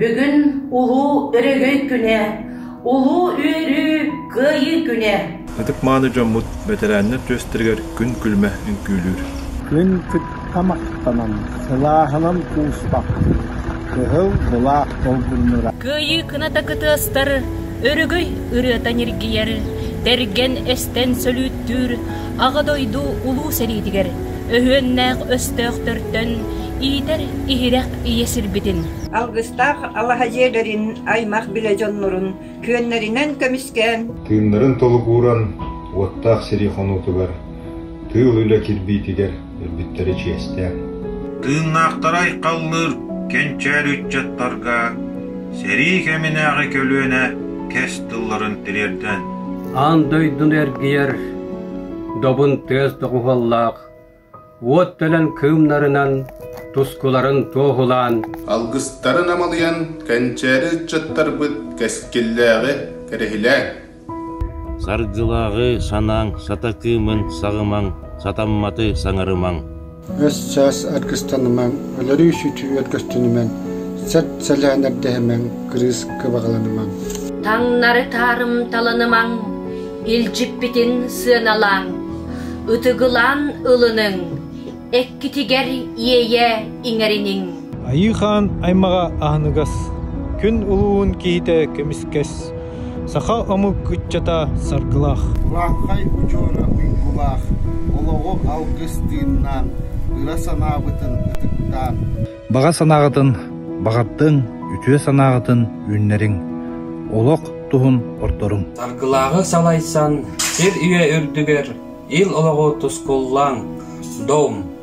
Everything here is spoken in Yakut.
Бүгүн Улуу Өрөгөй күнэ, Улуу үөрүү Кыайыы күнэ! Ытык-мааны дьоммут бэтэрээннэр түөстэригэр күн күлүмэ үҥкүүлүүр. Күн кытта махтанан, сылааһынан кууспах, кыһыл былаах долгуннура. Кыайыы кыната кытыастар, өрөгөй ырыата ньиргийэр, тэргэн эстэн сөлүүттүүр Аҕа дойду улуу сэриитигэр өһүөннээх өстөөхтөртөн иитэр иһирэх ийэ сирбитин. Алгыстаах алаһа дьиэлэрин, аймах билэ дьоннорун күөннэринэн көмүскээн Тыыннарын толук ууран, уоттаах сэрии хонуутугар, тыыл үлэ кирбиитигэр өлбүттэри чиэстээн. Тыыннаахтары айхаллыыр кэнчээри ыччаттарга сэрии кэминээҕи көлүөнэ кэс тылларын тириэрдэн. Аан дойдуну эргийэр добун тыас доҕуһуоллаах, уот төлөн кыымнарынан тускуларын туоһулаан Алгыстарын амалыйан кэнчээри ыччаттарбыт кэскиллээҕи кэрэһилээҥ. Саргылааҕы санааҥ сата кыымын саҕымаҥ, сатамматы саҥарымаҥ. Өс-саас аргыстанымаҥ, өлөрүү-сүтүү өргөстөнүмэҥ, сэт-сэлээн эрдэһимэҥ, кырыыс кыбаҕаланымаҥ. Таҥнары таарымталанымаҥ, илдьиппитин сыаналааҥ, ытыгылаан ылыныҥ, эккитигэр иэйэ иҥэриниҥ. Айыы Хаан аймаҕа аһыныгас, күн улуун киһитэ көмүскэс, саха омук ыччата саргылаах. Урааҥхай удьуора уйгулаах, олоҕу алгыс тыыннаан, ыра санаабытын ытыктаан. Баҕа санааҕытын баҕардыҥ, үтүө санааҕытын үүннэриҥ, олох туһун ордоруҥ. Саргылааҕы салайсан, сир үйэ үрдүгэр ил олоҕу тускуллааҥ, дом!